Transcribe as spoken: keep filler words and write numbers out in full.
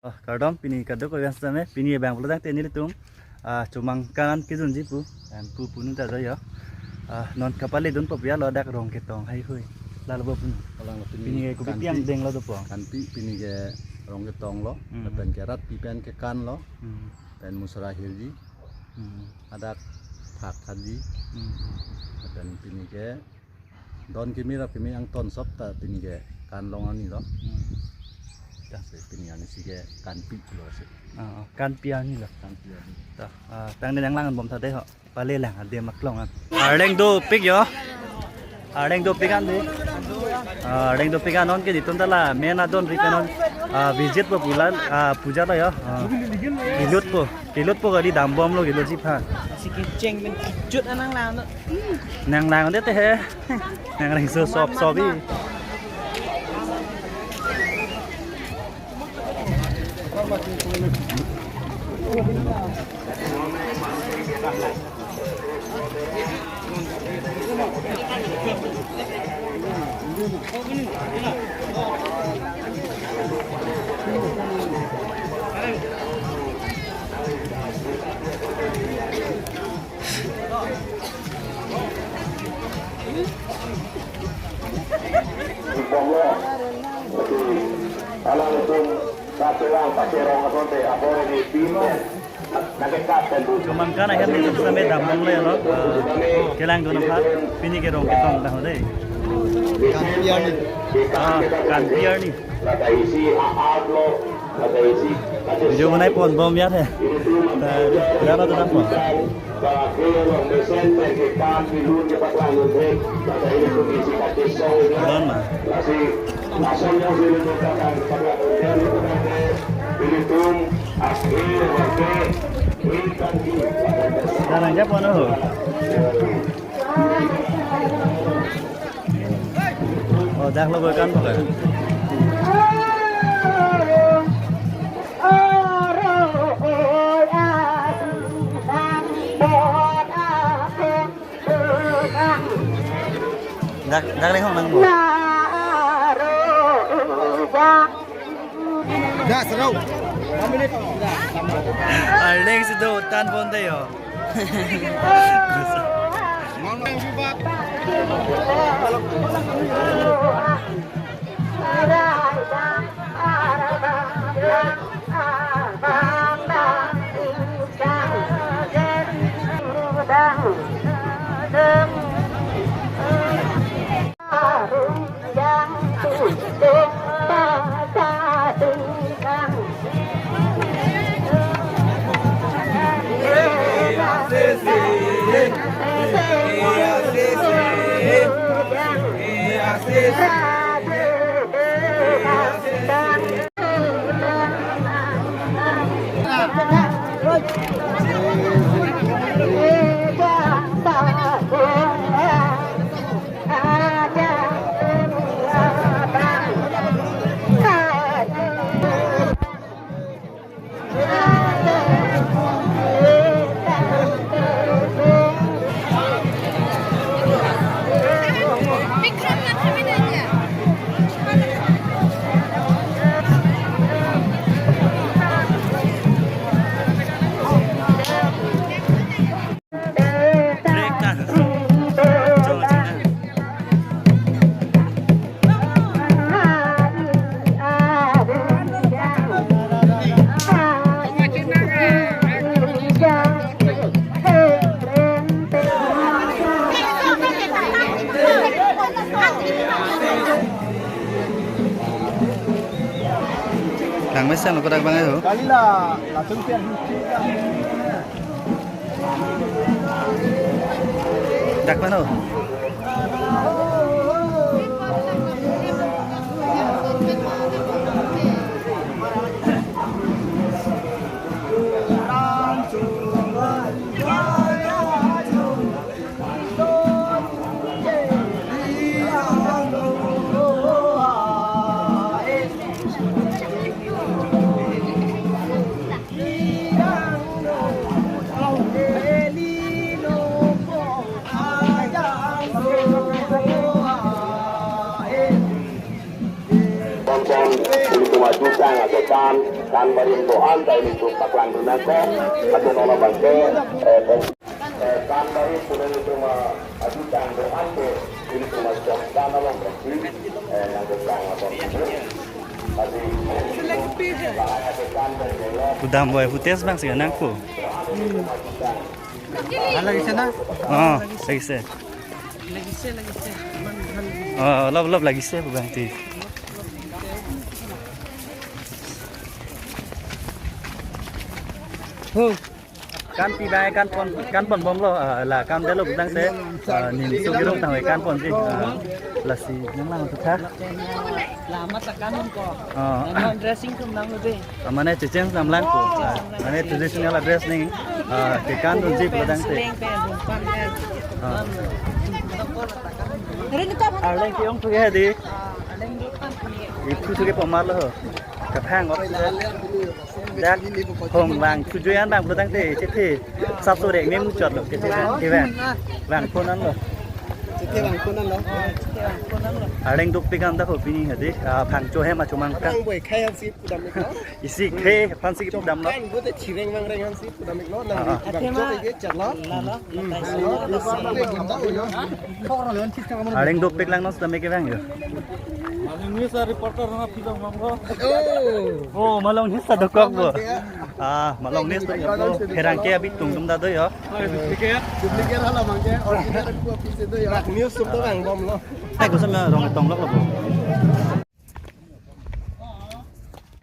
Oh, kardom, pini kadokave an sitame, pini abang pulo tangte nelitum, ah, Chomangkan kejunji pu, an pu punu ta jo yo. Ah, non kapale dunpo pu ya lo dak Rongketong haihui. Lalo bo punu. Alanglo pini. Pini ke kopi Kanpi, piang denglo dopo. Kanpi pini ke Rongketong lo, Hmm. lapen ke rat pi pen ke Kan lo, Hmm. pen Musra Hilji, Hmm. hadak Phak Thanji, Hmm. lapen pini ke don kimi rap kimi angton sop ta pini ke Kan along arni lo. Hmm. Lasi pini arni si ke Kanpi lo si. Ah, ah, Kanpi arni lo. Kanpi arni. Ta, ah, tangte nanglang bom tha dei ho. Pale lang adim aklong an. Arleng dopik yo. Arleng dopik an dei. Ah, arleng dopik an non ke nelitum ta la main adon ri ke non. Ah, visit po pulan, ah, puja lo yo. Ah. Kelut po. Kelut po gari dambom lo kelut si pha. Si kecheng pen kejut anang lang. Nanglang dei te he. Nanglang so sop sop i. Alangtum kachelang kacherong asonte apor ini tim nangkekap dan Chomangkan ahem nelitum sitame dambom lo ya lo. Ah, kelang dun aphan pini ke Rongketong ta ho dei. Kanpi arni. Ah, Kanpi arni. Video banai pon bom ya he. Ta, ya lo ta pon. Don ma. Darang ja pon ho. Oh, dak lo kan pakai. Dak, dak lehong nang bo. Dah, seru. Arleng si do tan pon dei yo. Langmesen lo kodak bang ayo. Kali la, latum pian. Dak mano? Kan barim do-an ta ilitum paklangdun nangkok, atun non abangke, eh, eh, kan barim pu nelitum, ah, adutang do-an ke ilitum achok kan along berarti, eh, nangkeplang abang. Tadi, Kedam boy, footage bang sih nangko. Lagi sana? Oh, lagi se. Lagi se, lagi se. Oh, love, love lagi se, bukan ti. Ho. Kan pi bai kan pon, kan pon bomlo, ah, la kan delo butang se, ah, nin so girong tang kan pon si, ah, lasi nang lang tu tha. Lama ta kan ko. Ah. Nang dressing tum nang lo de. Ah, mane checheng nam lang ko. Ah, mane traditional dress ning, ah, ke kan dun si butang se. Leng pe, bung pan pe. Ah. Arleng ke ong tu ke di. Arleng do pan ni. Itu tu ke pamar lo. Kaphang op. Dak hong vang thujuian vang pulotangte chethe sapso rek me muchot lo, chethe vang, chethe vang. Vang phone an lo. Chethe vang phone an lo. Arleng dopik an dak ho pini hadi, ah, phangcho hem achomang ka. Vang boi khai han si pudam ik lo. Isi khe phan si pudam lo. Kan bote chireng vang reng han si pudam ik lo. Nang Ah, ah. Vang cho ke chat lo. La lo. Hmm. Arleng dopik lang non sitame kevang yo. Malong News a reporter na pidong manglo. Oh. Oh, Malong News ta dokok bo. Ah, Malong News ta dokok. Pherangke abitung tum ta do yo. Duplicate. Duplicate hala mangke, original ko pi se do yo. News tum to vang bomlo. Hai ko sama rong tong lok lo bo.